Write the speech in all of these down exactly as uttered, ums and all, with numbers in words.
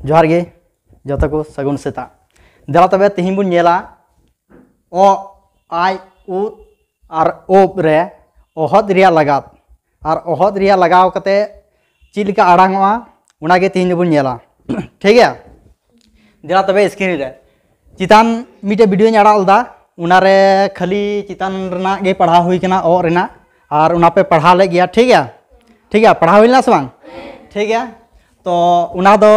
ᱡᱚᱦᱟᱨ ᱜᱮ ᱡᱚᱛᱚ ᱠᱚ, ᱥᱟᱹᱜᱩᱱ ᱥᱮᱛᱟᱜ᱾ ᱫᱮᱞᱟ ᱛᱚᱵᱮ ᱛᱮᱦᱮᱧ ᱵᱚᱱ ᱧᱮᱞᱟ ᱚ, ᱟᱭ, ᱩᱫ ᱟᱨ ᱳᱵ ᱨᱮ ᱚᱦᱚᱫ ᱨᱮᱭᱟᱜ ᱞᱟᱜᱟᱛ ᱟᱨ ᱚᱦᱚᱫ ᱨᱮᱭᱟᱜ ᱞᱟᱜᱟᱣ ᱠᱟᱛᱮ ᱪᱮᱫ ᱞᱮᱠᱟ ᱟᱲᱟᱝ ᱚᱜᱼᱟ, ᱚᱱᱟᱜᱮ ᱛᱮᱦᱮᱧ ᱫᱚᱵᱚᱱ ᱧᱮᱞᱟ᱾ ᱴᱷᱤᱠ ᱜᱮᱭᱟ? ᱫᱮᱞᱟ ᱛᱚᱵᱮ screen ᱨᱮ ᱪᱮᱛᱟᱱ ᱢᱤᱫᱴᱮᱡ videoᱧ ᱟᱲᱟᱜ ᱞᱮᱫᱟ, ᱚᱱᱟᱨᱮ ᱠᱷᱟᱹᱞᱤ ᱪᱮᱛᱟᱱ ᱨᱮᱱᱟᱜ ᱜᱮ ᱯᱟᱲᱦᱟᱣ ᱦᱩᱭ ᱠᱟᱱᱟ, ᱚ ᱨᱮᱱᱟᱜ, ᱟᱨ ᱚᱱᱟ ᱯᱮ ᱯᱟᱲᱦᱟᱣ ᱞᱮᱫ ᱜᱮᱭᱟ᱾ ᱴᱷᱤᱠ ᱜᱮᱭᱟ? ᱴᱷᱤᱠ ᱜᱮᱭᱟ, ᱯᱟᱲᱦᱟᱣ ᱦᱩᱭ ᱞᱮᱱᱟ ᱥᱮ ᱵᱟᱝ? ᱴᱷᱤᱠ ᱜᱮᱭᱟ, ᱛᱚ ᱚᱱᱟ ᱫᱚ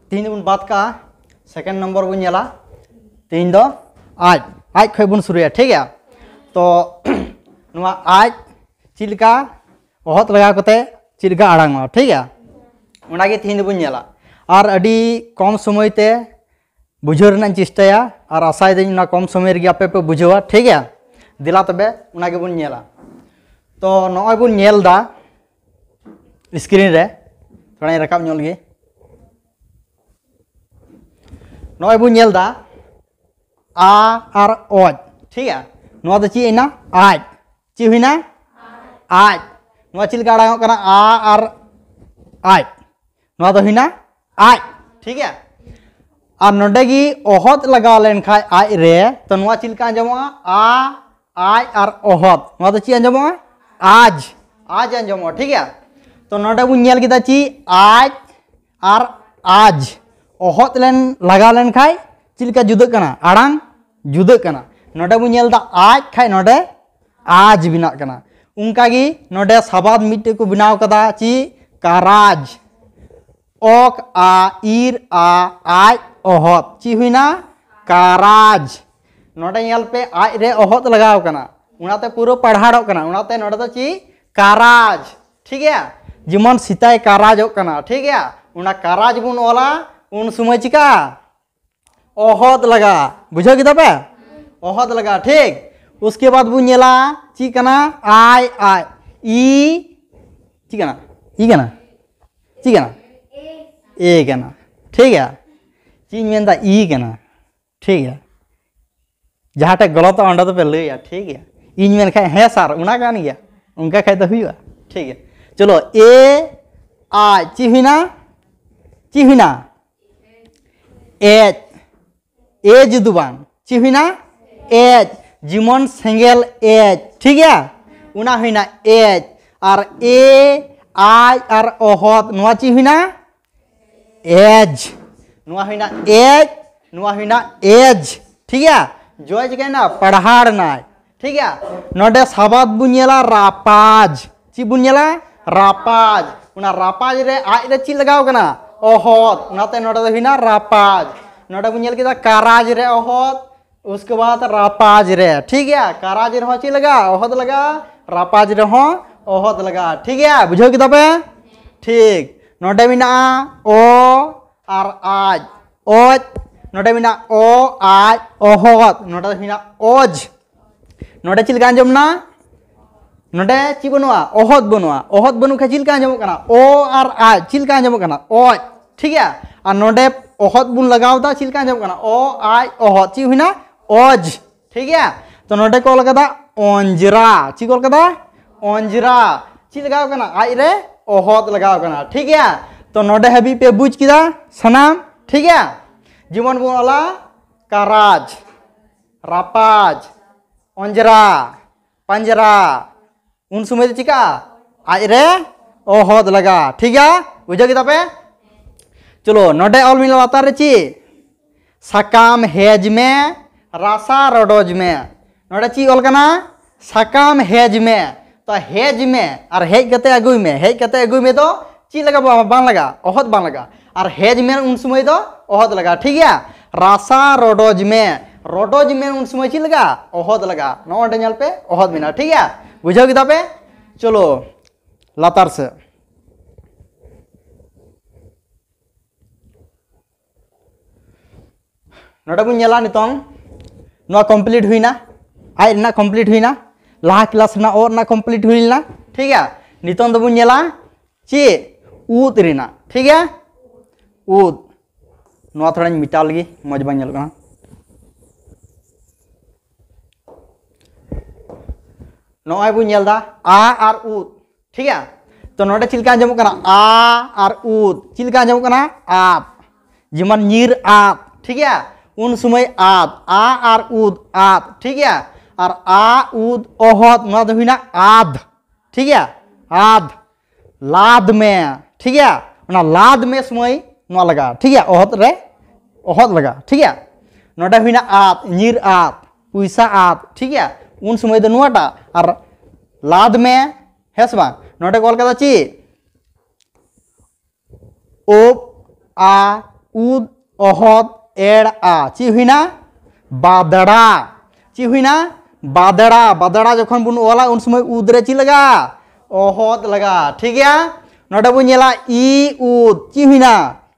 ᱛᱮᱦᱮᱧ ᱫᱚᱵᱚᱱ ᱵᱟᱫ ᱠᱟᱜᱼᱟ᱾ Second number ᱵᱚᱱ ᱧᱮᱞᱟ᱾ ᱛᱮᱦᱮᱧ ᱫᱚ ᱟᱡ, ᱟᱡ ᱠᱷᱚᱡ ᱵᱚᱱ ᱥᱩᱨᱩᱭᱟ᱾ ᱴᱷᱤᱠ ᱜᱮᱭᱟ? ᱛᱚ ᱱᱚᱣᱟ ᱟᱡ ᱪᱮᱫ ᱞᱮᱠᱟ ᱚᱦᱚᱫ ᱞᱟᱜᱟᱣ ᱠᱟᱛᱮ ᱪᱮᱫ ᱞᱮᱠᱟ ᱟᱲᱟᱝᱚᱜᱼᱟ, ᱴᱷᱤᱠ ᱜᱮᱭᱟ? ᱚᱱᱟᱜᱮ ᱛᱮᱦᱮᱧ ᱫᱚᱵᱚᱱ ᱧᱮᱞᱟ᱾ ᱟᱨ ᱟᱹᱰᱤ ᱠᱚᱢ ᱥᱚᱢᱚᱭ ᱛᱮ ᱵᱩᱡᱷᱟᱹᱣ ᱨᱮᱱᱟᱜ ᱤᱧ ᱪᱮᱥᱴᱟᱭᱟ, ᱟᱨ ᱟᱥᱟᱭᱮᱫᱟᱹᱧ ᱚᱱᱟ ᱠᱚᱢ ᱥᱚᱢᱚᱭ ᱨᱮᱜᱮ ᱟᱯᱮ ᱯᱮ ᱵᱩᱡᱷᱟᱹᱣᱟ᱾ ᱴᱷᱤᱠ ᱜᱮᱭᱟ? ᱫᱮᱞᱟ ᱛᱚᱵᱮ ᱚᱱᱟ ᱜᱮᱵᱚᱱ ᱧᱮᱞᱟ᱾ ᱛᱚ ᱱᱚᱜᱼᱚᱭ ᱵᱚᱱ ᱧᱮᱞ ᱮᱫᱟ screen ᱨᱮ, ᱛᱷᱚᱲᱟᱧ ᱨᱟᱠᱟᱵ ᱧᱚᱜ ᱞᱮᱜᱮ᱾ ᱱᱚᱜᱼᱚᱭ ᱵᱚᱱ ᱧᱮᱞ ᱮᱫᱟ ᱟ ᱟᱨ ᱚᱡ᱾ ᱴᱷᱤᱠ ᱜᱮᱭᱟ? ᱱᱚᱣᱟ ᱫᱚ ᱪᱮᱫ ᱦᱩᱭᱱᱟ? ᱟᱡ᱾ ᱪᱮᱫ ᱦᱩᱭᱱᱟ? ᱟᱡ᱾ ᱱᱚᱣᱟ ᱪᱮᱫ ᱞᱮᱠᱟ ᱟᱲᱟᱝᱚᱜ ᱠᱟᱱᱟ? ᱟ ᱟᱨ ᱟᱡ᱾ ᱱᱚᱣᱟ ᱫᱚ ᱦᱩᱭᱱᱟ ᱟᱡ᱾ ᱴᱷᱤᱠ ᱜᱮᱭᱟ? ᱟᱨ ᱱᱚᱰᱮ ᱜᱮ ᱚᱦᱚᱫ ᱞᱟᱜᱟᱣ ᱞᱮᱱᱠᱷᱟᱱ ᱟᱡ ᱨᱮ, ᱛᱚ ᱱᱚᱣᱟ ᱪᱮᱫ ᱞᱮᱠᱟ ᱟᱸᱡᱚᱢᱚᱜᱼᱟ? ᱟ, ᱟᱡ ᱟᱨ ᱚᱦᱚᱫ᱾ ᱱᱚᱣᱟ ᱫᱚ ᱪᱮᱫ ᱟᱸᱡᱚᱢᱚᱜᱼᱟ? ᱟᱡ᱾ ᱟᱡ ᱟᱸᱡᱚᱢᱚᱜᱼᱟ᱾ ᱴᱷᱤᱠ ᱜᱮᱭᱟ? ᱛᱚ ᱱᱚᱰᱮ ᱵᱚᱱ ᱧᱮᱞ ᱠᱮᱫᱟ ᱪᱮᱫ? ᱟᱡ ᱟᱨ ᱟᱡ᱾ ᱚᱦᱚᱫ ᱞᱮᱱ, ᱞᱟᱜᱟᱣ ᱞᱮᱱᱠᱷᱟᱱ ᱪᱮᱫ ᱞᱮᱠᱟ ᱡᱩᱫᱟᱹᱜ ᱠᱟᱱᱟ? ᱟᱲᱟᱝ ᱡᱩᱫᱟᱹᱜ ᱠᱟᱱᱟ᱾ ᱱᱚᱰᱮ ᱵᱚᱱ ᱧᱮᱞ ᱮᱫᱟ ᱟᱡ ᱠᱷᱟᱡ ᱱᱚᱰᱮ ᱟᱡ ᱵᱮᱱᱟᱜ ᱠᱟᱱᱟ᱾ ᱚᱱᱠᱟᱜᱮ ᱱᱚᱰᱮ ᱥᱟᱵᱟᱫ ᱢᱤᱫᱴᱮᱡ ᱠᱚ ᱵᱮᱱᱟᱣ ᱠᱟᱫᱟ, ᱪᱮᱫ? ᱠᱟᱨᱟᱡᱽ᱾ ᱚᱠ, ᱟ, ᱤᱨ, ᱟ, ᱟᱡ, ᱚᱦᱚᱫ᱾ ᱪᱮᱫ ᱦᱩᱭᱱᱟ? ᱠᱟᱨᱟᱡᱽ᱾ ᱱᱚᱰᱮ ᱧᱮᱞ ᱯᱮ, ᱟᱡ ᱨᱮ ᱚᱦᱚᱫ ᱞᱟᱜᱟᱣ ᱠᱟᱱᱟ, ᱚᱱᱟᱛᱮ ᱯᱩᱨᱟᱹ ᱯᱟᱲᱦᱟᱲᱚᱜ ᱠᱟᱱᱟ᱾ ᱚᱱᱟᱛᱮ ᱱᱚᱰᱮ ᱫᱚ ᱪᱮᱫ? ᱠᱟᱨᱟᱡᱽ᱾ ᱴᱷᱤᱠ ᱜᱮᱭᱟ? ᱡᱮᱢᱚᱱ ᱥᱮᱛᱟᱭ ᱠᱟᱨᱟᱡᱚᱜ ᱠᱟᱱᱟ᱾ ᱴᱷᱤᱠ ᱜᱮᱭᱟ? ᱚᱱᱟ ᱠᱟᱨᱟᱡᱽ ᱵᱚᱱ ᱚᱞᱟ, ᱩᱱ ᱥᱚᱢᱚᱭ ᱪᱤᱠᱟ? ᱚᱦᱚᱫ ᱞᱟᱜᱟ᱾ ᱵᱩᱡᱷᱟᱹᱣ ᱠᱮᱫᱟ ᱯᱮ? ᱚᱦᱚᱫ ᱞᱟᱜᱟ᱾ ᱴᱷᱤᱠ᱾ ᱩᱥᱠᱮ ᱵᱟᱫ ᱵᱚᱱ ᱧᱮᱞᱟ ᱪᱮᱫ ᱠᱟᱱᱟ? ᱟᱭ, ᱟᱭ, ᱤ, ᱪᱮᱫ ᱠᱟᱱᱟ? ᱤ ᱠᱟᱱᱟ? ᱪᱮᱫ ᱠᱟᱱᱟ? ᱮ ᱠᱟᱱᱟ᱾ ᱴᱷᱤᱠ ᱜᱮᱭᱟ? ᱪᱮᱫ ᱤᱧ ᱢᱮᱱᱫᱟ? ᱤ ᱠᱟᱱᱟ᱾ ᱴᱷᱤᱠ ᱜᱮᱭᱟ? ᱡᱟᱦᱟᱸᱴᱟᱜ ᱜᱚᱞᱚᱛᱚᱜᱼᱟ ᱚᱸᱰᱮ ᱫᱚᱯᱮ ᱞᱟᱹᱭᱟ᱾ ᱴᱷᱤᱠ ᱜᱮᱭᱟ? ᱤᱧ ᱢᱮᱱᱠᱷᱟᱱ ᱦᱮᱸ ᱥᱟᱨ, ᱚᱱᱟ ᱠᱟᱱ ᱜᱮᱭᱟ, ᱚᱱᱠᱟ ᱠᱷᱟᱡ ᱫᱚ ᱦᱩᱭᱩᱜᱼᱟ᱾ ᱴᱷᱤᱠ ᱜᱮᱭᱟ? ᱪᱚᱞᱚ, ᱮ, ᱟᱡ, ᱪᱮᱫ ᱦᱩᱭᱱᱟ? ᱪᱮᱫ ᱦᱩᱭᱱᱟ? ᱮᱡ, ᱮᱡ ᱫᱚ ᱵᱟᱝ, ᱪᱮᱫ ᱦᱩᱭᱱᱟ? ᱮᱡ᱾ ᱡᱮᱢᱚᱱ ᱥᱮᱸᱜᱮᱞ ᱮᱡ, ᱴᱷᱤᱠ ᱜᱮᱭᱟ? ᱚᱱᱟ ᱦᱩᱭᱱᱟ ᱮᱡ᱾ ᱟᱨ ᱮ, ᱟᱡ ᱟᱨ ᱚᱦᱚᱫ, ᱱᱚᱣᱟ ᱪᱮᱫ ᱦᱩᱭᱱᱟ? ᱮᱡ᱾ ᱱᱚᱣᱟ ᱦᱩᱭᱱᱟ ᱮᱡ, ᱱᱚᱣᱟ ᱦᱩᱭᱱᱟ ᱮᱡ, ᱴᱷᱤᱠ ᱜᱮᱭᱟ? ᱡᱚᱭ ᱪᱤᱠᱟᱹᱭᱱᱟ? ᱯᱟᱲᱦᱟᱲᱱᱟᱭ, ᱴᱷᱤᱠ ᱜᱮᱭᱟ? ᱱᱚᱰᱮ ᱥᱟᱵᱟᱫ ᱵᱚᱱ ᱧᱮᱞᱟ ᱨᱟᱯᱟᱡᱽ᱾ ᱪᱮᱫ ᱵᱚᱱ ᱧᱮᱞᱟ? ᱨᱟᱯᱟᱡᱽ᱾ ᱚᱱᱟ ᱨᱟᱯᱟᱡᱽ ᱨᱮ ᱟᱡ ᱨᱮ ᱪᱮᱫ ᱞᱟᱜᱟᱣ ᱠᱟᱱᱟ? ᱚᱦᱚᱫ᱾ ᱚᱱᱟᱛᱮ ᱱᱚᱰᱮ ᱫᱚ ᱦᱩᱭᱱᱟ ᱨᱟᱯᱟᱡᱽ᱾ ᱱᱚᱰᱮ ᱵᱚᱱ ᱧᱮᱞ ᱠᱮᱫᱟ ᱠᱟᱨᱟᱡᱽ ᱨᱮ ᱚᱦᱚᱫ, ᱩᱥᱠᱮ ᱵᱟᱫ ᱨᱟᱯᱟᱡᱽ ᱨᱮ, ᱴᱷᱤᱠ ᱜᱮᱭᱟ? ᱠᱟᱨᱟᱡᱽ ᱨᱮᱦᱚᱸ ᱪᱮᱫ ᱞᱟᱜᱟᱜᱼᱟ? ᱚᱦᱚᱫ ᱞᱟᱜᱟᱜᱼᱟ᱾ ᱨᱟᱯᱟᱡᱽ ᱨᱮᱦᱚᱸ ᱚᱦᱚᱫ ᱞᱟᱜᱟᱜᱼᱟ, ᱴᱷᱤᱠ ᱜᱮᱭᱟ? ᱵᱩᱡᱷᱟᱹᱣ ᱠᱮᱫᱟ ᱯᱮ? ᱴᱷᱤᱠ᱾ ᱱᱚᱰᱮ ᱢᱮᱱᱟᱜᱼᱟ ᱚ ᱟᱨ ᱟᱡ, ᱚᱡ᱾ ᱱᱚᱰᱮ ᱢᱮᱱᱟᱜᱼᱟ ᱚ, ᱟᱡ, ᱚᱦᱚᱫ᱾ ᱱᱚᱰᱮ ᱢᱮᱱᱟᱜᱼᱟ ᱚᱡᱽ᱾ ᱱᱚᱰᱮ ᱪᱮᱫ ᱞᱮᱠᱟ ᱟᱸᱡᱚᱢ ᱮᱱᱟ? ᱱᱚᱰᱮ ᱪᱮᱫ ᱵᱟᱹᱱᱩᱜᱼᱟ? ᱚᱦᱚᱫ ᱵᱟᱹᱱᱩᱜᱼᱟ᱾ ᱚᱦᱚᱫ ᱵᱟᱹᱱᱩᱜ ᱠᱷᱟᱱ ᱪᱮᱫ ᱞᱮᱠᱟ ᱟᱸᱡᱚᱢᱚᱜ ᱠᱟᱱᱟ? ᱚ ᱟᱨ ᱟᱡ᱾ ᱪᱮᱫ ᱞᱮᱠᱟ ᱟᱸᱡᱚᱢᱚᱜ ᱠᱟᱱᱟ? ᱚᱡ᱾ ᱴᱷᱤᱠ ᱜᱮᱭᱟ? ᱟᱨ ᱱᱚᱰᱮ ᱚᱦᱚᱫ ᱵᱚᱱ ᱞᱟᱜᱟᱣ ᱮᱫᱟ, ᱪᱮᱫ ᱞᱮᱠᱟ ᱟᱸᱡᱚᱢᱚᱜ ᱠᱟᱱᱟ? ᱚ, ᱟᱡ, ᱚᱦᱚᱫ᱾ ᱪᱮᱫ ᱦᱩᱭᱱᱟ? ᱚᱡᱽ᱾ ᱴᱷᱤᱠ ᱜᱮᱭᱟ? ᱛᱚ ᱱᱚᱰᱮ ᱠᱚ ᱚᱞ ᱠᱟᱫᱟ ᱚᱸᱡᱽᱨᱟ᱾ ᱪᱮᱫ ᱠᱚ ᱚᱞ ᱠᱟᱫᱟ? ᱚᱸᱡᱽᱨᱟ᱾ ᱪᱮᱫ ᱞᱟᱜᱟᱣ ᱠᱟᱱᱟ? ᱟᱡ ᱨᱮ ᱚᱦᱚᱫ ᱞᱟᱜᱟᱣ ᱠᱟᱱᱟ᱾ ᱴᱷᱤᱠ ᱜᱮᱭᱟ? ᱛᱚ ᱱᱚᱰᱮ ᱦᱟᱹᱵᱤᱡ ᱯᱮ ᱵᱩᱡᱽ ᱠᱮᱫᱟ ᱥᱟᱱᱟᱢ? ᱴᱷᱤᱠ ᱜᱮᱭᱟ? ᱡᱮᱢᱚᱱ ᱵᱚᱱ ᱚᱞᱟ ᱠᱟᱨᱟᱡᱽ, ᱨᱟᱯᱟᱡᱽ, ᱚᱸᱡᱽᱨᱟ, ᱯᱟᱸᱡᱽᱨᱟ, ᱩᱱ ᱥᱚᱢᱚᱭ ᱫᱚ ᱪᱤᱠᱟᱹᱜᱼᱟ? ᱟᱡ ᱨᱮ ᱚᱦᱚᱫ ᱞᱟᱜᱟᱜᱼᱟ᱾ ᱴᱷᱤᱠ ᱜᱮᱭᱟ? ᱵᱩᱡᱷᱟᱹᱣ ᱠᱮᱫᱟ ᱯᱮ? ᱪᱚᱞᱚ, ᱱᱚᱰᱮ ᱚᱞ ᱢᱮᱱᱟᱜᱼᱟ ᱞᱟᱛᱟᱨ ᱨᱮ ᱪᱮᱫ? ᱥᱟᱠᱟᱢ ᱦᱮᱡ ᱢᱮ, ᱨᱟᱥᱟ ᱨᱚᱰᱚᱡ ᱢᱮ᱾ ᱱᱚᱰᱮ ᱪᱮᱫ ᱚᱞ ᱠᱟᱱᱟ? ᱥᱟᱠᱟᱢ ᱦᱮᱡ ᱢᱮ᱾ ᱛᱚ ᱦᱮᱡ ᱢᱮ ᱟᱨ ᱦᱮᱡ ᱠᱟᱛᱮ ᱟᱹᱜᱩᱭ ᱢᱮ, ᱦᱮᱡ ᱠᱟᱛᱮ ᱟᱹᱜᱩᱭ ᱢᱮ ᱫᱚ ᱪᱮᱫ ᱞᱟᱜᱟᱜᱼᱟ? ᱵᱟᱝ ᱞᱟᱜᱟᱜᱼᱟ, ᱚᱦᱚᱫ ᱵᱟᱝ ᱞᱟᱜᱟᱜᱼᱟ᱾ ᱟᱨ ᱦᱮᱡ ᱢᱮ ᱩᱱ ᱥᱚᱢᱚᱭ ᱫᱚ ᱚᱦᱚᱫ ᱞᱟᱜᱟᱜᱼᱟ᱾ ᱴᱷᱤᱠ ᱜᱮᱭᱟ? ᱨᱟᱥᱟ ᱨᱚᱰᱚᱡ ᱢᱮ, ᱨᱚᱰᱚᱡ ᱢᱮ ᱩᱱ ᱥᱚᱢᱚᱭ ᱪᱮᱫ ᱞᱟᱜᱟᱜᱼᱟ? ᱚᱦᱚᱫ ᱞᱟᱜᱟᱜᱼᱟ᱾ ᱱᱚᱜᱼᱚ ᱱᱚᱰᱮ ᱧᱮᱞ ᱯᱮ, ᱚᱦᱚᱫ ᱢᱮᱱᱟᱜᱼᱟ᱾ ᱴᱷᱤᱠ ᱜᱮᱭᱟ? ᱵᱩᱡᱷᱟᱹᱣ ᱠᱮᱫᱟ ᱯᱮ? ᱪᱚᱞᱚ ᱞᱟᱛᱟᱨ ᱥᱮᱫ᱾ ᱱᱚᱰᱮ ᱵᱚᱱ ᱧᱮᱞᱟ ᱱᱤᱛᱚᱝ ᱱᱚᱣᱟ complete ᱦᱩᱭᱱᱟ, ᱟᱡ ᱨᱮᱱᱟᱜ complete ᱦᱩᱭᱱᱟ, ᱞᱟᱦᱟ class ᱨᱮᱱᱟᱜ ᱚ ᱨᱮᱱᱟᱜ complete ᱦᱩᱭ ᱞᱮᱱᱟ᱾ ᱴᱷᱤᱠ ᱜᱮᱭᱟ? ᱱᱤᱛᱚᱝ ᱫᱚᱵᱚᱱ ᱧᱮᱞᱟ ᱪᱮᱫ? ᱩᱫ ᱨᱮᱱᱟᱜ᱾ ᱴᱷᱤᱠ ᱜᱮᱭᱟ? ᱩᱫ᱾ ᱱᱚᱣᱟ ᱛᱷᱚᱲᱟᱧ ᱢᱮᱴᱟᱣ ᱞᱮᱜᱮ, ᱢᱚᱡᱽ ᱵᱟᱝ ᱧᱮᱞᱚᱜ ᱠᱟᱱᱟ᱾ ᱱᱚᱜᱼᱚᱭ ᱵᱚᱱ ᱧᱮᱞ ᱮᱫᱟ ᱟ ᱟᱨ ᱩᱫ᱾ ᱴᱷᱤᱠ ᱜᱮᱭᱟ? ᱛᱚ ᱱᱚᱰᱮ ᱪᱮᱫ ᱞᱮᱠᱟ ᱟᱸᱡᱚᱢᱚᱜ ᱠᱟᱱᱟ? ᱟ ᱟᱨ ᱩᱫ᱾ ᱪᱮᱫ ᱞᱮᱠᱟ ᱟᱸᱡᱚᱢᱚᱜ ᱠᱟᱱᱟ? ᱟᱯ᱾ ᱡᱮᱢᱚᱱ ᱧᱤᱨ ᱟᱫ, ᱴᱷᱤᱠ ᱜᱮᱭᱟ? ᱩᱱ ᱥᱚᱢᱚᱭ ᱟᱫ, ᱟ ᱟᱨ ᱩᱫ, ᱟᱫ, ᱴᱷᱤᱠ ᱜᱮᱭᱟ? ᱟᱨ ᱟ ᱩᱫ ᱚᱦᱚᱫ, ᱱᱚᱣᱟ ᱫᱚ ᱦᱩᱭᱱᱟ ᱟᱫ, ᱴᱷᱤᱠ ᱜᱮᱭᱟ? ᱟᱫ, ᱞᱟᱫ ᱢᱮ, ᱴᱷᱤᱠ ᱜᱮᱭᱟ? ᱚᱱᱟ ᱞᱟᱫ ᱢᱮ ᱥᱚᱢᱚᱭ ᱱᱚᱣᱟ ᱞᱟᱜᱟᱜᱼᱟ, ᱴᱷᱤᱠ ᱜᱮᱭᱟ? ᱚᱦᱚᱫ ᱨᱮ ᱚᱦᱚᱫ ᱞᱟᱜᱟᱜᱼᱟ, ᱴᱷᱤᱠ ᱜᱮᱭᱟ? ᱱᱚᱰᱮ ᱦᱩᱭᱱᱟ ᱟᱫ, ᱧᱤᱨ ᱟᱫ, ᱯᱚᱭᱥᱟ ᱟᱫ, ᱴᱷᱤᱠ ᱜᱮᱭᱟ? ᱩᱱ ᱥᱚᱢᱚᱭ ᱫᱚ ᱱᱚᱣᱟᱴᱟᱜ, ᱟᱨ ᱞᱟᱫ ᱢᱮ, ᱦᱮᱸ ᱥᱮ ᱵᱟᱝ? ᱱᱚᱰᱮ ᱠᱚ ᱚᱞ ᱠᱟᱫᱟ ᱪᱮᱫ? ᱳᱵ, ᱟ, ᱩᱫ, ᱚᱦᱚᱫ, ᱮᱲ, ᱟ᱾ ᱪᱮᱫ ᱦᱩᱭᱱᱟ? ᱵᱟᱫᱲᱟ᱾ ᱪᱮᱫ ᱦᱩᱭᱱᱟ? ᱵᱟᱫᱲᱟ᱾ ᱵᱟᱫᱲᱟ ᱡᱚᱠᱷᱚᱱ ᱵᱚᱱ ᱚᱞᱟ, ᱩᱱ ᱥᱚᱢᱚᱭ ᱩᱫ ᱨᱮ ᱪᱮᱫ ᱞᱟᱜᱟᱜᱼᱟ? ᱚᱦᱚᱫ ᱞᱟᱜᱟᱜᱼᱟ᱾ ᱴᱷᱤᱠ ᱜᱮᱭᱟ? ᱱᱚᱰᱮ ᱵᱚᱱ ᱧᱮᱞᱟ ᱤ ᱩᱫ᱾ ᱪᱮᱫ ᱦᱩᱭᱱᱟ?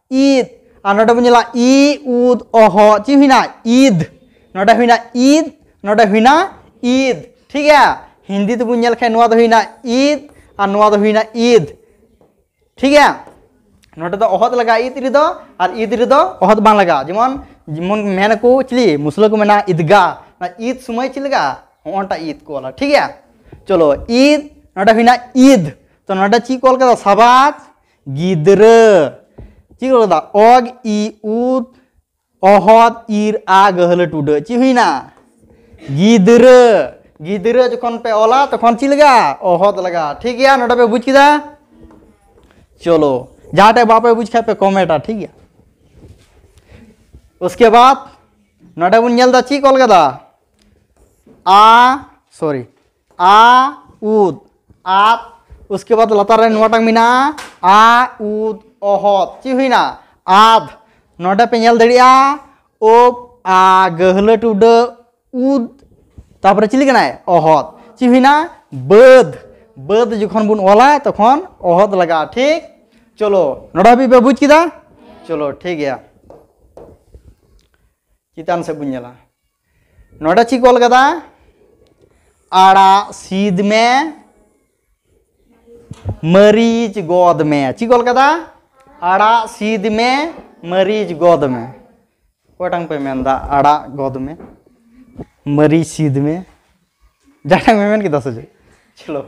ᱤᱫ᱾ ᱟᱨ ᱱᱚᱰᱮ ᱵᱚᱱ ᱧᱮᱞᱟ ᱤ ᱩᱫ ᱚᱦᱚᱫ᱾ ᱪᱮᱫ ᱦᱩᱭᱱᱟ? ᱤᱫ᱾ ᱱᱚᱰᱮ ᱦᱩᱭᱱᱟ ᱤᱫ, ᱱᱚᱰᱮ ᱦᱩᱭᱱᱟ ᱤᱫ᱾ ᱴᱷᱤᱠ ᱜᱮᱭᱟ? ᱦᱤᱱᱫᱤ ᱛᱮᱵᱚᱱ ᱧᱮᱞ ᱠᱷᱟᱱ ᱱᱚᱣᱟ ᱫᱚ ᱦᱩᱭᱱᱟ ᱤᱫ ᱟᱨ ᱱᱚᱣᱟ ᱫᱚ ᱦᱩᱭᱱᱟ ᱤᱫ᱾ ᱴᱷᱤᱠ ᱜᱮᱭᱟ? ᱱᱚᱰᱮ ᱫᱚ ᱚᱦᱚᱫ ᱞᱟᱜᱟᱜᱼᱟ ᱤᱫ ᱨᱮᱫᱚ, ᱟᱨ ᱤᱫ ᱨᱮᱫᱚ ᱚᱦᱚᱫ ᱵᱟᱝ ᱞᱟᱜᱟᱜᱼᱟ᱾ ᱡᱮᱢᱚᱱ, ᱡᱮᱢᱚᱱ ᱢᱮᱱ ᱟᱠᱚ ᱪᱤᱞᱤ, ᱢᱩᱥᱞᱟᱹ ᱠᱚ ᱢᱮᱱᱟ ᱤᱫᱜᱟ, ᱚᱱᱟ ᱤᱫ ᱥᱚᱢᱚᱭ ᱪᱮᱫ ᱞᱟᱜᱟᱜᱼᱟ? ᱦᱚᱸᱜᱼᱚᱱᱴᱟ ᱤᱫ ᱠᱚ ᱚᱞᱟ, ᱴᱷᱤᱠ ᱜᱮᱭᱟ? ᱪᱚᱞᱚ, ᱤᱫ, ᱱᱚᱰᱮ ᱦᱩᱭᱱᱟ ᱤᱫ, ᱛᱚ ᱱᱚᱰᱮ ᱪᱮᱫ ᱠᱚ ᱚᱞ ᱠᱟᱫᱟ? ᱥᱟᱵᱟᱡ, ᱜᱤᱫᱽᱨᱟᱹ᱾ ᱪᱮᱫ ᱠᱚ ᱚᱞ ᱠᱟᱫᱟ? ᱚᱜ, ᱤ, ᱩᱫ, ᱚᱦᱚᱫ, ᱤᱨ, ᱟ, ᱜᱟᱹᱦᱞᱟᱹ, ᱴᱩᱰᱟᱹ᱾ ᱪᱮᱫ ᱦᱩᱭᱱᱟ? ᱜᱤᱫᱽᱨᱟᱹ᱾ ᱜᱤᱫᱽᱨᱟᱹ ᱡᱚᱠᱷᱚᱱ ᱯᱮ ᱚᱞᱟ, ᱛᱚᱠᱷᱚᱱ ᱪᱮᱫ ᱞᱟᱜᱟᱜᱼᱟ? ᱚᱦᱚᱫ ᱞᱟᱜᱟᱜᱼᱟ᱾ ᱴᱷᱤᱠ ᱜᱮᱭᱟ, ᱱᱚᱰᱮ ᱯᱮ ᱵᱩᱡᱽ ᱠᱮᱫᱟ? ᱪᱚᱞᱚ, ᱡᱟᱦᱟᱸ ᱴᱷᱮᱡ ᱵᱟᱯᱮ ᱵᱩᱡᱽ ᱠᱷᱟᱡ ᱯᱮ ᱠᱚᱢᱮᱱᱴᱟ, ᱴᱷᱤᱠ ᱜᱮᱭᱟ? ᱩᱥᱠᱮ ᱵᱟᱫ ᱱᱚᱰᱮ ᱵᱚᱱ ᱧᱮᱞ ᱮᱫᱟ, ᱪᱮᱫ ᱠᱚ ᱚᱞ ᱠᱟᱫᱟ? ᱟ, ᱥᱚᱨᱤ, ᱟ, ᱩᱫ, ᱟᱫ᱾ ᱩᱥᱠᱮ ᱵᱟᱫ ᱞᱟᱛᱟᱨ ᱨᱮ ᱱᱚᱣᱟᱴᱟᱝ ᱢᱮᱱᱟᱜᱼᱟ, ᱟ, ᱩᱫ, ᱚᱦᱚᱫ᱾ ᱪᱮᱫ ᱦᱩᱭᱱᱟ? ᱟᱫ᱾ ᱱᱚᱰᱮ ᱯᱮ ᱧᱮᱞ ᱫᱟᱲᱮᱭᱟᱜᱼᱟ, ᱳᱵ, ᱟ, ᱜᱟᱹᱦᱞᱟᱹ, ᱴᱩᱰᱟᱹ, ᱩᱫ, ᱛᱟᱯᱚᱨᱮ ᱪᱤᱞᱤ ᱠᱟᱱᱟᱭ? ᱚᱦᱚᱫ᱾ ᱪᱮᱫ ᱦᱩᱭᱱᱟ? ᱵᱟᱹᱫᱽ᱾ ᱵᱟᱹᱫᱽ ᱡᱚᱠᱷᱚᱱ ᱵᱚᱱ ᱚᱞᱟ, ᱛᱚᱠᱷᱚᱱ ᱚᱦᱚᱫ ᱞᱟᱜᱟᱜᱼᱟ᱾ ᱴᱷᱤᱠ? ᱪᱚᱞᱚ, ᱱᱚᱰᱮ ᱦᱟᱹᱵᱤᱡ ᱯᱮ ᱵᱩᱡᱽ ᱠᱮᱫᱟ? ᱪᱚᱞᱚ, ᱴᱷᱤᱠ ᱜᱮᱭᱟ᱾ ᱪᱮᱛᱟᱱ ᱥᱮᱫ ᱵᱚᱱ ᱧᱮᱞᱟ᱾ ᱱᱚᱰᱮ ᱪᱮᱫ ᱠᱚ ᱚᱞ ᱠᱟᱫᱟ? ᱟᱲᱟᱜ ᱥᱤᱫ ᱢᱮ, ᱢᱟᱹᱨᱤᱪ ᱜᱚᱫ ᱢᱮ᱾ ᱪᱮᱫ ᱠᱚ ᱚᱞ ᱠᱟᱫᱟ? ᱟᱲᱟᱜ ᱥᱤᱫ ᱢᱮ, ᱢᱟᱹᱨᱤᱪ ᱜᱚᱫ ᱢᱮ᱾ ᱚᱠᱚᱭᱴᱟᱝ ᱯᱮ ᱢᱮᱱᱫᱟ ᱟᱲᱟᱜ ᱜᱚᱫ ᱢᱮ, ᱢᱟᱹᱨᱤᱪ ᱥᱤᱫ ᱢᱮ? ᱡᱟᱦᱟᱸᱴᱟᱝ ᱯᱮ ᱢᱮᱱ ᱠᱮᱫᱟ ᱥᱮ ᱪᱮᱫ? ᱪᱚᱞᱚ,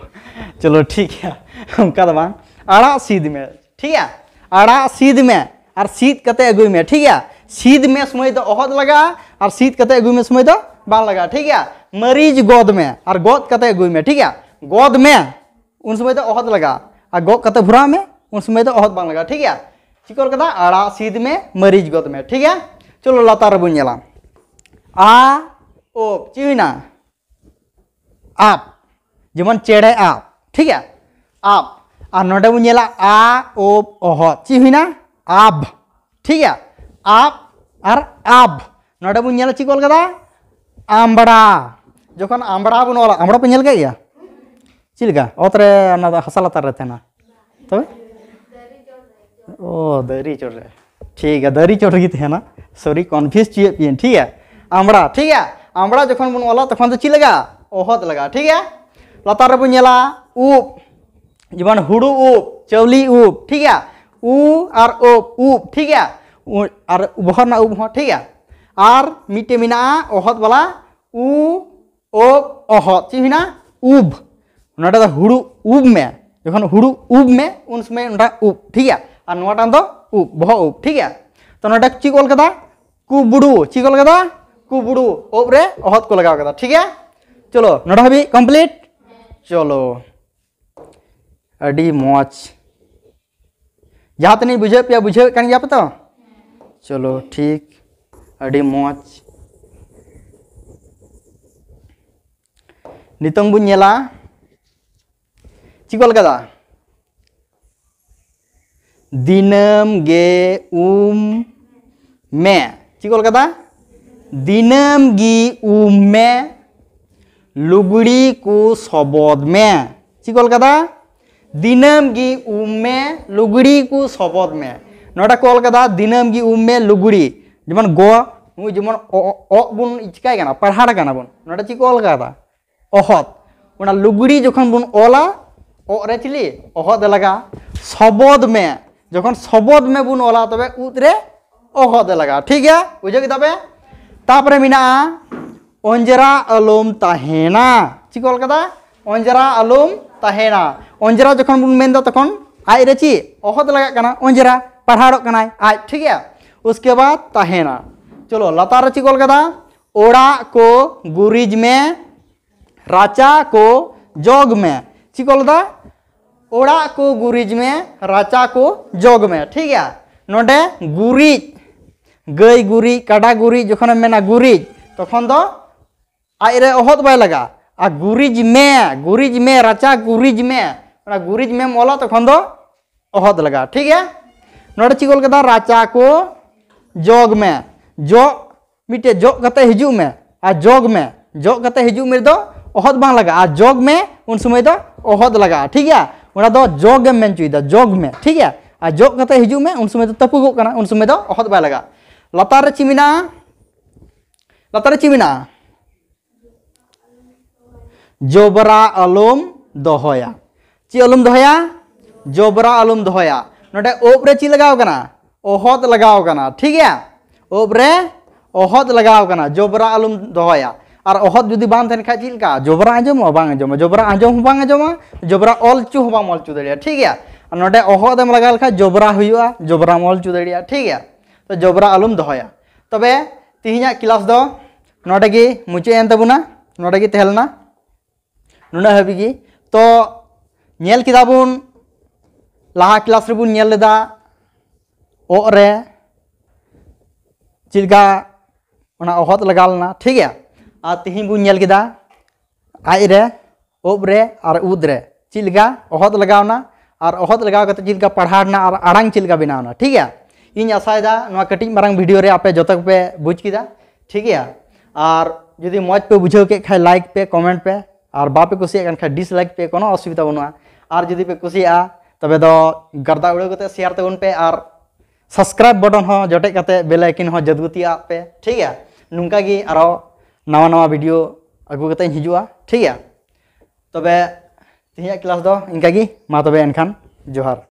ᱪᱚᱞᱚ, ᱴᱷᱤᱠ ᱜᱮᱭᱟ, ᱚᱱᱠᱟ ᱫᱚ ᱵᱟᱝ, ᱟᱲᱟᱜ ᱥᱤᱫ ᱢᱮ, ᱴᱷᱤᱠ ᱜᱮᱭᱟ? ᱟᱲᱟᱜ ᱥᱤᱫ ᱢᱮ, ᱟᱨ ᱥᱤᱫ ᱠᱟᱛᱮ ᱟᱹᱜᱩᱭ ᱢᱮ, ᱴᱷᱤᱠ ᱜᱮᱭᱟ? ᱥᱤᱫ ᱢᱮ ᱥᱚᱢᱚᱭ ᱫᱚ ᱚᱦᱚᱫ ᱞᱟᱜᱟᱜᱼᱟ, ᱟᱨ ᱥᱤᱫ ᱠᱟᱛᱮ ᱟᱹᱜᱩᱭ ᱢᱮ ᱥᱚᱢᱚᱭ ᱫᱚ ᱵᱟᱝ ᱞᱟᱜᱟᱜᱼᱟ, ᱴᱷᱤᱠ ᱜᱮᱭᱟ? ᱢᱟᱹᱨᱤᱪ ᱜᱚᱫ ᱢᱮ ᱟᱨ ᱜᱚᱫ ᱠᱟᱛᱮ ᱟᱹᱜᱩᱭ ᱢᱮ, ᱴᱷᱤᱠ ᱜᱮᱭᱟ? ᱜᱚᱫ ᱢᱮ, ᱩᱱ ᱥᱚᱢᱚᱭ ᱫᱚ ᱚᱦᱚᱫ ᱞᱟᱜᱟᱜᱼᱟ, ᱟᱨ ᱜᱚᱫ ᱠᱟᱛᱮ ᱵᱷᱚᱨᱟᱣ ᱢᱮ, ᱩᱱ ᱥᱚᱢᱚᱭ ᱫᱚ ᱚᱦᱚᱫ ᱵᱟᱝ ᱞᱟᱜᱟᱜᱼᱟ, ᱴᱷᱤᱠ ᱜᱮᱭᱟ? ᱪᱮᱫ ᱠᱚ ᱚᱞ ᱠᱟᱫᱟ? ᱟᱲᱟᱜ ᱥᱤᱫ ᱢᱮ, ᱢᱟᱹᱨᱤᱪ ᱜᱚᱫ ᱢᱮ, ᱴᱷᱤᱠ ᱜᱮᱭᱟ? ᱪᱚᱞᱚ ᱞᱟᱛᱟᱨ ᱨᱮᱵᱚᱱ ᱧᱮᱞᱟ, ᱟ, ᱳᱯ, ᱪᱮᱫ ᱦᱩᱭᱱᱟ? ᱟᱯ, ᱡᱮᱢᱚᱱ ᱪᱮᱬᱮ ᱟᱯ, ᱴᱷᱤᱠ ᱜᱮᱭᱟ? ᱟᱯ᱾ ᱟᱨ ᱱᱚᱰᱮ ᱵᱚᱱ ᱧᱮᱞᱟ ᱟ, ᱳᱯ, ᱚᱦᱚᱫ, ᱪᱮᱫ ᱦᱩᱭᱱᱟ? ᱟᱵ, ᱴᱷᱤᱠ ᱜᱮᱭᱟ? ᱟᱯ ᱟᱨ ᱟᱵ᱾ ᱱᱚᱰᱮ ᱵᱚᱱ ᱧᱮᱞᱟ ᱪᱮᱫ ᱠᱚ ᱚᱞ ᱠᱟᱫᱟ? ᱟᱢᱵᱽᱲᱟ᱾ ᱡᱚᱠᱷᱚᱱ ᱟᱢᱵᱽᱲᱟ ᱵᱚᱱ ᱚᱞᱟ, ᱟᱢᱵᱽᱲᱟ ᱯᱮ ᱧᱮᱞ ᱠᱟᱜ ᱜᱮᱭᱟ? ᱪᱮᱫ ᱞᱮᱠᱟ? ᱚᱛ ᱨᱮ, ᱚᱱᱟ ᱫᱚ ᱦᱟᱥᱟ ᱞᱟᱛᱟᱨ ᱨᱮ ᱛᱟᱦᱮᱱᱟ᱾ ᱛᱚᱵᱮ? ᱚ, ᱫᱟᱨᱮ ᱪᱚᱴ ᱨᱮ᱾ ᱴᱷᱤᱠ ᱜᱮᱭᱟ, ᱫᱟᱨᱮ ᱪᱚᱴ ᱨᱮᱜᱮ ᱛᱟᱦᱮᱱᱟ᱾ ᱥᱚᱨᱤ, ᱠᱚᱱᱯᱷᱤᱭᱩᱡᱽ ᱦᱚᱪᱚᱭᱮᱫ ᱯᱮᱭᱟᱹᱧ, ᱴᱷᱤᱠ ᱜᱮᱭᱟ? ᱟᱢᱵᱽᱲᱟ, ᱴᱷᱤᱠ ᱜᱮᱭᱟ? ᱟᱢᱵᱽᱲᱟ ᱡᱚᱠᱷᱚᱱ ᱵᱚᱱ ᱚᱞᱟ, ᱛᱚᱠᱷᱚᱱ ᱫᱚ ᱪᱮᱫ ᱞᱟᱜᱟᱜᱼᱟ? ᱚᱦᱚᱫ ᱞᱟᱜᱟᱜᱼᱟ, ᱴᱷᱤᱠ ᱜᱮᱭᱟ? ᱞᱟᱛᱟᱨ ᱨᱮᱵᱚᱱ ᱧᱮᱞᱟ ᱩᱵ, ᱡᱮᱢᱚᱱ ᱦᱩᱲᱩ ᱩᱵ, ᱪᱟᱣᱞᱤ ᱩᱵ, ᱴᱷᱤᱠ ᱜᱮᱭᱟ? ᱩ ᱟᱨ ᱩᱵ, ᱩᱵ, ᱴᱷᱤᱠ ᱜᱮᱭᱟ? ᱩ-, ᱟᱨ ᱵᱚᱦᱚᱜ ᱨᱮᱱᱟᱜ ᱩᱵ ᱦᱚᱸ, ᱴᱷᱤᱠ ᱜᱮᱭᱟ? ᱟᱨ ᱢᱤᱫᱴᱮᱡ ᱢᱮᱱᱟᱜᱼᱟ ᱚᱦᱚᱫ ᱵᱟᱞᱟ, ᱩ, ᱳᱵ, ᱚᱦᱚᱫ, ᱪᱮᱫ ᱦᱩᱭᱱᱟ? ᱩᱵ᱾ ᱱᱚᱰᱮ ᱫᱚ ᱦᱩᱲᱩ ᱩᱵ ᱢᱮ, ᱡᱚᱠᱷᱚᱱ ᱦᱩᱲᱩ ᱩᱵ ᱢᱮ, ᱩᱱ ᱥᱚᱢᱚᱭ ᱱᱚᱰᱮ ᱩᱵ, ᱴᱷᱤᱠ ᱜᱮᱭᱟ? ᱟᱨ ᱱᱚᱣᱟᱴᱟᱝ ᱫᱚ ᱩᱵ, ᱵᱚᱦᱚᱜ ᱩᱵ, ᱴᱷᱤᱠ ᱜᱮᱭᱟ? ᱛᱚ ᱱᱚᱰᱮ ᱪᱮᱫ ᱠᱚ ᱚᱞ ᱠᱟᱫᱟ? ᱠᱩᱵᱲᱩ᱾ ᱪᱮᱫ ᱠᱚ ᱚᱞ ᱠᱟᱫᱟ? ᱠᱩᱵᱲᱩ᱾ ᱩᱵ ᱨᱮ ᱚᱦᱚᱫ ᱠᱚ ᱞᱟᱜᱟᱣ ᱠᱟᱫᱟ, ᱴᱷᱤᱠ ᱜᱮᱭᱟ? ᱪᱚᱞᱚ, ᱱᱚᱰᱮ ᱦᱟᱹᱵᱤᱡ ᱠᱚᱢᱯᱞᱤᱴ᱾ ᱪᱚᱞᱚ, ᱟᱹᱰᱤ ᱢᱚᱡᱽ᱾ ᱡᱟᱦᱟᱸ ᱛᱤᱱᱟᱹᱜ ᱵᱩᱡᱷᱟᱹᱣ ᱯᱮᱭᱟ, ᱵᱩᱡᱷᱟᱹᱣᱮᱫ ᱠᱟᱱ ᱜᱮᱭᱟ ᱯᱮ ᱛᱚ? ᱪᱚᱞᱚ, ᱴᱷᱤᱠ, ᱟᱹᱰᱤ ᱢᱚᱡᱽ᱾ ᱱᱤᱛᱚᱝ ᱵᱚᱱ ᱧᱮᱞᱟ, ᱪᱮᱫ ᱠᱚ ᱚᱞ ᱠᱟᱫᱟ? ᱫᱤᱱᱟᱹᱢ ᱜᱮ ᱩᱢ ᱢᱮ᱾ ᱪᱮᱫ ᱠᱚ ᱚᱞ ᱠᱟᱫᱟ? ᱫᱤᱱᱟᱹᱢ ᱜᱮ ᱩᱢ ᱢᱮ, ᱞᱩᱜᱽᱲᱤ ᱠᱚ ᱥᱚᱵᱚᱫ ᱢᱮ᱾ ᱪᱮᱫ ᱠᱚ ᱚᱞ ᱠᱟᱫᱟ? ᱫᱤᱱᱟᱹᱢ ᱜᱮ ᱩᱢ ᱢᱮ, ᱞᱩᱜᱽᱲᱤ ᱠᱚ ᱥᱚᱵᱚᱫ ᱢᱮ᱾ ᱱᱚᱰᱮ ᱠᱚ ᱚᱞ ᱠᱟᱫᱟ, ᱫᱤᱱᱟᱹᱢ ᱜᱮ ᱩᱢ ᱢᱮ, ᱞᱩᱜᱽᱲᱤ᱾ ᱡᱮᱢᱚᱱ ᱜᱚ, ᱱᱩᱭ ᱡᱮᱢᱚᱱ ᱚ, ᱚ, ᱚᱜ ᱵᱚᱱ ᱪᱤᱠᱟᱭ ᱠᱟᱱᱟ, ᱯᱟᱲᱦᱟᱣ ᱠᱟᱱᱟ ᱵᱚᱱ᱾ ᱱᱚᱰᱮ ᱪᱮᱫ ᱠᱚ ᱚᱞ ᱠᱟᱫᱟ? ᱚᱦᱚᱫ᱾ ᱚᱱᱟ ᱞᱩᱜᱽᱲᱤ ᱡᱚᱠᱷᱚᱱ ᱵᱚᱱ ᱚᱞᱟ, ᱚᱜ ᱨᱮ ᱪᱤᱞᱤ? ᱚᱦᱚᱫ ᱮ ᱞᱟᱜᱟᱜᱼᱟ᱾ ᱥᱚᱵᱚᱫ ᱢᱮ, ᱡᱚᱠᱷᱚᱱ ᱥᱚᱵᱚᱫ ᱢᱮ ᱵᱚᱱ ᱚᱞᱟ, ᱛᱚᱵᱮ ᱩᱫ ᱨᱮ ᱚᱦᱚᱫ ᱮ ᱞᱟᱜᱟᱜᱼᱟ᱾ ᱴᱷᱤᱠ ᱜᱮᱭᱟ, ᱵᱩᱡᱷᱟᱹᱣ ᱠᱮᱫᱟ ᱯᱮ? ᱛᱟᱯᱚᱨᱮ ᱢᱮᱱᱟᱜᱼᱟ ᱚᱸᱡᱽᱨᱟ ᱟᱞᱚᱢ ᱛᱟᱦᱮᱱᱟ᱾ ᱪᱮᱫ ᱠᱚ ᱚᱞ ᱠᱟᱫᱟ? ᱚᱸᱡᱽᱨᱟ ᱟᱞᱚᱢ ᱛᱟᱦᱮᱱᱟ᱾ ᱚᱸᱡᱽᱨᱟ ᱡᱚᱠᱷᱚᱱ ᱵᱚᱱ ᱢᱮᱱᱫᱟ, ᱛᱚᱠᱷᱚᱱ ᱟᱡ ᱨᱮ ᱪᱮᱫ? ᱚᱦᱚᱫ ᱞᱟᱜᱟᱜ ᱠᱟᱱᱟ, ᱚᱸᱡᱽᱨᱟ᱾ ᱯᱟᱲᱦᱟᱲᱚᱜ ᱠᱟᱱᱟᱭ ᱟᱡ, ᱴᱷᱤᱠ ᱜᱮᱭᱟ᱾ ᱩᱥᱠᱮ ᱵᱟᱫ ᱛᱟᱦᱮᱱᱟ, ᱪᱚᱞᱚ ᱞᱟᱛᱟᱨ ᱨᱮ ᱪᱮᱫ ᱠᱚ ᱚᱞ ᱠᱟᱫᱟ? ᱚᱲᱟᱜ ᱠᱚ ᱜᱩᱨᱤᱡ ᱢᱮ, ᱨᱟᱪᱟ ᱠᱚ ᱡᱚᱜᱽ ᱢᱮ᱾ ᱪᱮᱫ ᱠᱚ ᱚᱞ ᱠᱟᱫᱟ? ᱚᱲᱟᱜ ᱠᱚ ᱜᱩᱨᱤᱡ ᱢᱮ, ᱨᱟᱪᱟ ᱠᱚ ᱡᱚᱜᱽ ᱢᱮ, ᱴᱷᱤᱠ ᱜᱮᱭᱟ᱾ ᱱᱚᱰᱮ ᱜᱩᱨᱤᱡ, ᱜᱟᱹᱭ ᱜᱩᱨᱤᱡ, ᱠᱟᱰᱟ ᱜᱩᱨᱤᱡ ᱡᱚᱠᱷᱚᱱᱮᱢ ᱢᱮᱱᱟ ᱜᱩᱨᱤᱡ, ᱛᱚᱠᱷᱚᱱ ᱫᱚ ᱟᱡ ᱨᱮ ᱚᱦᱚᱫ ᱵᱟᱭ ᱞᱟᱜᱟᱜᱼᱟ᱾ ᱟᱨ ᱜᱩᱨᱤᱡ ᱢᱮ, ᱜᱩᱨᱤᱡ ᱢᱮ, ᱨᱟᱪᱟ ᱜᱩᱨᱤᱡ ᱢᱮ, ᱚᱱᱟ ᱜᱩᱨᱤᱡ ᱢᱮᱢ ᱚᱞᱟ, ᱛᱚᱠᱷᱚᱱ ᱫᱚ ᱚᱦᱚᱫ ᱞᱟᱜᱟᱜᱼᱟ, ᱴᱷᱤᱠ ᱜᱮᱭᱟ᱾ ᱱᱚᱰᱮ ᱪᱮᱫ ᱠᱚ ᱚᱞ ᱠᱟᱫᱟ? ᱨᱟᱪᱟ ᱠᱚ ᱡᱚᱜᱽ ᱢᱮ, ᱡᱚᱜ, ᱢᱤᱫᱴᱮᱡ ᱡᱚᱜ ᱠᱟᱛᱮ ᱦᱤᱡᱩᱜ ᱢᱮ, ᱟᱨ ᱡᱚᱜᱽ ᱢᱮ, ᱡᱚᱜ ᱠᱟᱛᱮ ᱦᱤᱡᱩᱜ ᱢᱮ ᱨᱮᱫᱚ ᱚᱦᱚᱫ ᱵᱟᱝ ᱞᱟᱜᱟᱜᱼᱟ, ᱟᱨ ᱡᱚᱜᱽ ᱢᱮ ᱩᱱ ᱥᱚᱢᱚᱭ ᱫᱚ ᱚᱦᱚᱫ ᱞᱟᱜᱟᱜᱼᱟ, ᱴᱷᱤᱠ ᱜᱮᱭᱟ᱾ ᱚᱱᱟ ᱫᱚ ᱡᱚᱜᱽ ᱮᱢ ᱢᱮᱱ ᱦᱚᱪᱚᱭᱮᱫᱟ, ᱡᱚᱜᱽ ᱢᱮ, ᱴᱷᱤᱠ ᱜᱮᱭᱟ᱾ ᱟᱨ ᱡᱚᱜ ᱠᱟᱛᱮ ᱦᱤᱡᱩᱜ ᱢᱮ ᱩᱱ ᱥᱚᱢᱚᱭ ᱫᱚ ᱛᱟᱹᱯᱩᱜᱚᱜ ᱠᱟᱱᱟ, ᱩᱱ ᱥᱚᱢᱚᱭ ᱫᱚ ᱚᱦᱚᱫ ᱵᱟᱭ ᱞᱟᱜᱟᱜᱼᱟ᱾ ᱞᱟᱛᱟᱨ ᱨᱮ ᱪᱮᱫ ᱢᱮᱱᱟᱜᱼᱟ? ᱞᱟᱛᱟᱨ ᱨᱮ ᱪᱮᱫ ᱢᱮᱱᱟᱜᱼᱟ? ᱡᱚᱵᱽᱨᱟ ᱟᱞᱚᱢ ᱫᱚᱦᱚᱭᱟ᱾ ᱪᱮᱫ ᱟᱞᱚᱢ ᱫᱚᱦᱚᱭᱟ? ᱡᱚᱵᱽᱨᱟ ᱟᱞᱚᱢ ᱫᱚᱦᱚᱭᱟ᱾ ᱱᱚᱰᱮ ᱚᱵ ᱨᱮ ᱪᱮᱫ ᱞᱟᱜᱟᱣ ᱠᱟᱱᱟ? ᱚᱦᱚᱫ ᱞᱟᱜᱟᱣ ᱠᱟᱱᱟ, ᱴᱷᱤᱠ ᱜᱮᱭᱟ᱾ ᱚᱵ ᱨᱮ ᱚᱦᱚᱫ ᱞᱟᱜᱟᱣ ᱠᱟᱱᱟ, ᱡᱚᱵᱽᱨᱟ ᱟᱞᱚᱢ ᱫᱚᱦᱚᱭᱟ᱾ ᱟᱨ ᱚᱦᱚᱫ ᱡᱩᱫᱤ ᱵᱟᱝ ᱛᱟᱦᱮᱱ ᱠᱷᱟᱡ ᱪᱮᱫ ᱞᱮᱠᱟ? ᱡᱚᱵᱽᱨᱟ ᱟᱸᱡᱚᱢᱚᱜᱼᱟ? ᱵᱟᱝ ᱟᱸᱡᱚᱢᱚᱜᱼᱟ᱾ ᱡᱚᱵᱽᱨᱟ ᱟᱸᱡᱚᱢ ᱦᱚᱸ ᱵᱟᱝ ᱟᱸᱡᱚᱢᱚᱜᱼᱟ, ᱡᱚᱵᱽᱨᱟ ᱚᱞ ᱦᱚᱪᱚ ᱦᱚᱸ ᱵᱟᱢ ᱚᱞ ᱦᱚᱪᱚ ᱫᱟᱲᱮᱭᱟᱜᱼᱟ, ᱴᱷᱤᱠ ᱜᱮᱭᱟ᱾ ᱟᱨ ᱱᱚᱰᱮ ᱚᱦᱚᱫ ᱮᱢ ᱞᱟᱜᱟᱣ ᱞᱮᱠᱷᱟᱡ ᱡᱚᱵᱽᱨᱟ ᱦᱩᱭᱩᱜᱼᱟ, ᱡᱚᱵᱽᱨᱟᱢ ᱚᱞ ᱦᱚᱪᱚ ᱫᱟᱲᱮᱭᱟᱜᱼᱟ, ᱴᱷᱤᱠ ᱜᱮᱭᱟ᱾ ᱛᱚ ᱡᱚᱵᱽᱨᱟ ᱟᱞᱚᱢ ᱫᱚᱦᱚᱭᱟ᱾ ᱛᱚᱵᱮ ᱛᱤᱦᱤᱧᱟᱜ ᱠᱞᱟᱥ ᱫᱚ ᱱᱚᱰᱮ ᱜᱮ ᱢᱩᱪᱟᱹᱫ ᱮᱱ ᱛᱟᱵᱚᱱᱟ, ᱱᱚᱰᱮ ᱜᱮ ᱛᱟᱦᱮᱸ ᱞᱮᱱᱟ, ᱱᱩᱱᱟᱹᱜ ᱦᱟᱹᱵᱤᱡ ᱜᱮ᱾ ᱛᱚ ᱧᱮᱞ ᱠᱮᱫᱟ ᱵᱚᱱ, ᱞᱟᱦᱟ ᱠᱞᱟᱥ ᱨᱮᱵᱚᱱ ᱧᱮᱞ ᱞᱮᱫᱟ ᱚᱜ ᱨᱮ ᱪᱮᱫ ᱞᱮᱠᱟ ᱚᱱᱟ ᱚᱦᱚᱫ ᱞᱟᱜᱟᱣ ᱞᱮᱱᱟ, ᱴᱷᱤᱠ ᱜᱮᱭᱟ᱾ ᱟᱨ ᱛᱤᱦᱤᱧ ᱵᱚᱱ ᱧᱮᱞ ᱠᱮᱫᱟ ᱟᱡ ᱨᱮ, ᱚᱵ ᱨᱮ ᱟᱨ ᱩᱫ ᱨᱮ ᱪᱮᱫ ᱞᱮᱠᱟ ᱚᱦᱚᱫ ᱞᱟᱜᱟᱣ ᱮᱱᱟ, ᱟᱨ ᱚᱦᱚᱫ ᱞᱟᱜᱟᱣ ᱠᱟᱛᱮ ᱪᱮᱫ ᱞᱮᱠᱟ ᱯᱟᱲᱦᱟᱣ ᱨᱮᱱᱟᱜ ᱟᱨ ᱟᱲᱟᱝ ᱪᱮᱫ ᱞᱮᱠᱟ ᱵᱮᱱᱟᱣ ᱮᱱᱟ, ᱴᱷᱤᱠ ᱜᱮᱭᱟ᱾ ᱤᱧ ᱟᱥᱟᱭᱮᱫᱟ ᱱᱚᱣᱟ ᱠᱟᱹᱴᱤᱡ ᱢᱟᱨᱟᱝ ᱵᱷᱤᱰᱤᱭᱳ ᱨᱮ ᱟᱯᱮ ᱡᱚᱛᱚ ᱜᱮᱯᱮ ᱵᱩᱡᱽ ᱠᱮᱫᱟ, ᱴᱷᱤᱠ ᱜᱮᱭᱟ᱾ ᱟᱨ ᱡᱩᱫᱤ ᱢᱚᱡᱽ ᱯᱮ ᱵᱩᱡᱷᱟᱹᱣ ᱠᱮᱫ ᱠᱷᱟᱡ ᱞᱟᱭᱤᱠ ᱯᱮ, ᱠᱚᱢᱮᱱᱴ ᱯᱮ, ᱟᱨ ᱵᱟᱯᱮ ᱠᱩᱥᱤᱭᱟᱜ ᱠᱟᱱ ᱠᱷᱟᱡ ᱰᱤᱥᱞᱟᱭᱤᱠ ᱯᱮ, ᱠᱳᱱᱳ ᱚᱥᱩᱵᱤᱫᱷᱟ ᱵᱟᱹᱱᱩᱜᱼᱟ᱾ ᱟᱨ ᱡᱩᱫᱤ ᱯᱮ ᱠᱩᱥᱤᱭᱟᱜᱼᱟ ᱛᱚᱵᱮ ᱫᱚ ᱜᱟᱨᱫᱟ ᱩᱲᱟᱹᱣ ᱠᱟᱛᱮ ᱥᱮᱭᱟᱨ ᱛᱟᱵᱚᱱ ᱯᱮ, ᱟᱨ ᱥᱟᱵᱥᱠᱨᱟᱭᱤᱵ ᱵᱚᱴᱚᱱ ᱦᱚᱸ ᱡᱚᱴᱮᱫ ᱠᱟᱛᱮ ᱵᱮᱞ ᱟᱭᱠᱚᱱ ᱦᱚᱸ ᱡᱟᱹᱫᱩᱜᱩᱛᱤᱭᱟᱜ ᱯᱮ, ᱴᱷᱤᱠ ᱜᱮᱭᱟ᱾ ᱱᱚᱝᱠᱟ ᱜᱮ ᱟᱨᱚ ᱱᱟᱣᱟ ᱱᱟᱣᱟ ᱵᱷᱤᱰᱤᱭᱳ ᱟᱹᱜᱩ ᱠᱟᱛᱮᱧ ᱦᱤᱡᱩᱜᱼᱟ, ᱴᱷᱤᱠ ᱜᱮᱭᱟ᱾ ᱛᱚᱵᱮ ᱛᱮᱦᱮᱧᱟᱜ ᱠᱞᱟᱥ ᱫᱚ ᱤᱱᱠᱟ ᱜᱮ, ᱢᱟ ᱛᱚᱵᱮ ᱮᱱᱠᱷᱟᱱ ᱡᱚᱦᱟᱨ᱾